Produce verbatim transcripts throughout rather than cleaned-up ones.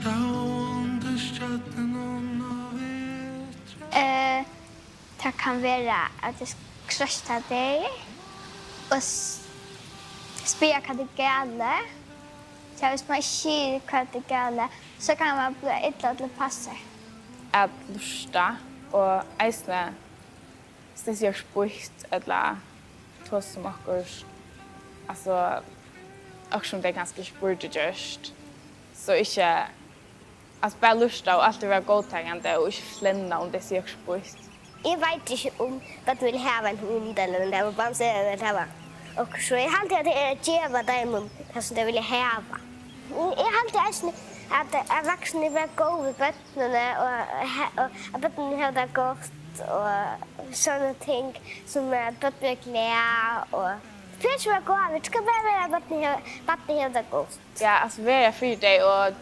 Tá undir stjørnunum á vetri. Eh, tað kann vera, at eg krossa tey og s-, spyrja, hvat er galið. So, hvis man ikki sigur, hvat er galið, so kann man blíva illa til passar. At lurta og eisini, hvis tey siga spýtt ella tosa um okkurt, altso, okkurt sum tey kanska ikki burdu gjørt, so ikki, altso, bara lurta og altíð vera góðtakandi og ikki flenna um tey siga okkurt spýtt. Eg veit ikki, um børn vilja hava ein hund ella ein bamsu ella hava okkurt, so eg haldi, at tað er at geva teimum tað, sum tey vilja hava. Eg haldi eisini, at, at vaksnir vera góð við børnini og he-, og at børnini hava tað gott og sovorðin ting, sum at børn verða glað og fyri at vera góð, vit skal bara vera, at børnini hava, børnini hava tað gott. Ja, altso, vera fyri tey og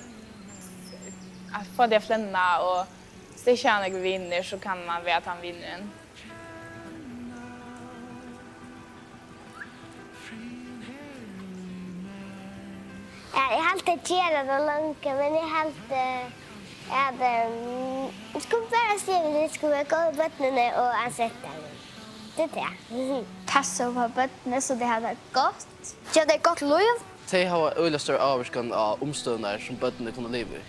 at fáa tey at flenna, og hvis tey ikki hava nakrar vinir, so kann man vera tann vinurin. Ja, eg haldi, at gera tað longu, men eg haldi, at, ehm, vit skulu bara siga, at vit skulu vera góð við børnini og ansa eftir teimum. Tað er tað. Passa upp á børnini, so tey hava tað gott. Geva tey gott lív. Tey hava øgiliga stóra ávirkan á umstøðurnar, sum børnini kunnu liva í.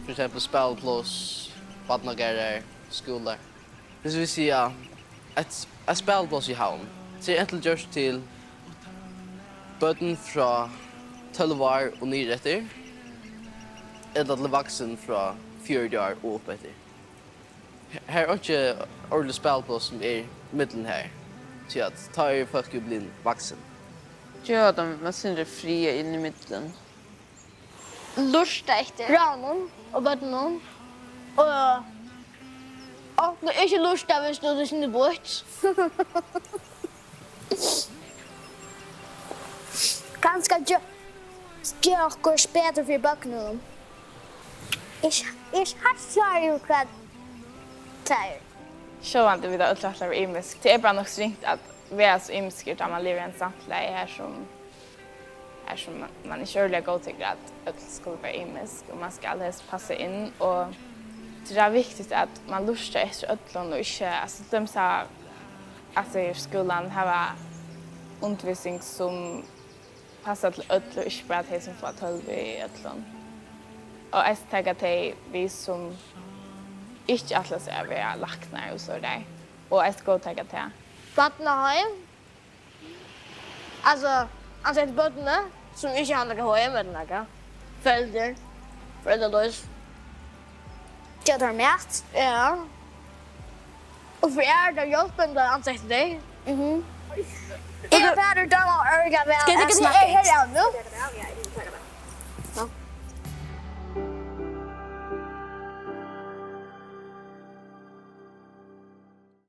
Fyri eksempel spælipláss, barnagarðar, skúlar. Hvis vit siga, eitt, eitt spælipláss í Havn, tað er enten gjørt til børn frá tólv ár og niður eftir, ella til vaksin frá fjøruti ár og upp eftir. Her er einki ordiligt spælipláss sum er millum har, tí at tá eru fólk jú blivin vaksin. Geva teimum eitt sindur frið inn ímillum. Lurta eftir ráðum og børnum. Og, og ikki lurta, hvis tú, tú sigur býtt. Kanska gera okkurt betur fyri børnunum. Eg, eg, eg havi ikki klárað út, hvat tað er. Sjálvandi vita øll ætla at vera ymisk. Tað er bara nokk so ringt at vera so ymiskur, tá man livir í einum samfelagi her sum, her sum man, man ikki ordiliga góðtekur, at øll skulu vera ymisk, og man skal helst passa inn, og tað er viktigt, at man lurtar eftir øllum, og ikki, altso, til dømis hava, altso, í skúlanum hava undirvísing sum passar til øll, og ikki bara tey, sum fáa tólv í øllum. Og eisini taka tey við, sum ikki ætla sær at vera læknar og so der. Og eisini góðtaka tað. Barnaheim. Altso, ansa eftir børnini, sum ikki hava nakað heim ella nakað. Foreldur. Foreldraloys. Geva teimum mat. Ja. Og fyri aðrar hjálp, men bara ansa eftir tey. Mhm. Eg bara dámar øgiliga væl at snakka enskt. Skal eg taka teg her av nú?